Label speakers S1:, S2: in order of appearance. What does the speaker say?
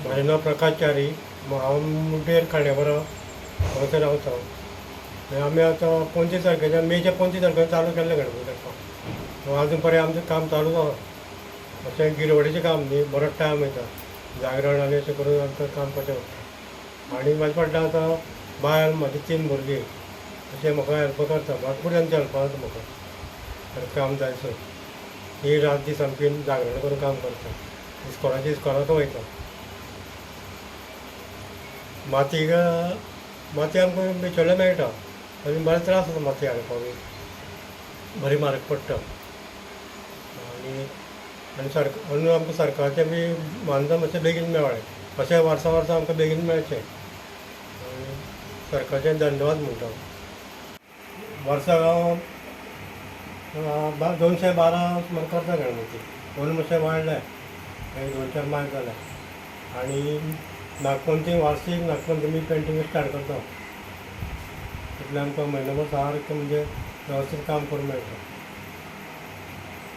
S1: म्हजें नांव प्रकाश च्यारी. हांव मुड्डेर खांडेपारा हांगासर रावता. मागीर आमी आतां 25 तारखेच्यान, मेच्या 25 तारखेच्यान चालू केल्लें गणपती करपाक. आजून पर्यंत आमचें काम चालूच आसा. अशें गिरवडीचें काम न्ही, बरोच टायम वयता. जागरण आनी अशें करून आमकां काम करचें पडटा. आनी म्हाजे फाटल्यान आतां बायल, म्हाजी 3 भुरगीं अशें म्हाका हेल्प करता. भरपूर तांचें हेल्प आसा म्हाका. काम जायसर ही रात दीस सामकी जागरण करून काम करता. इस्कॉलाची इस्कॉलाक वयता. माती माती आमकां बिचोले मेळटा आनी बरे त्रास जाता माती हाडपाक बी, बरी म्हारग पडटा. आनी आनी सरकार आनी आमकां सरकारचें बी मानधन मातशें बेगीन मेळ्ळें, अशें वर्सां वर्सां आमकां बेगीन मेळचें. आनी सरकारचें धन्यवाद म्हणटा. वर्साक हांव 212 सुमार करता गणपती. म्हणून मातशें वाडलें, एक 2-4 मायज जालें. आनी नागपंचमी, वार्षीक नागपंचमी पेंटींग स्टार्ट करता. तितलें आमकां म्हयनोभर सारकें म्हणजे वेवस्थीत काम करूंक मेळटा.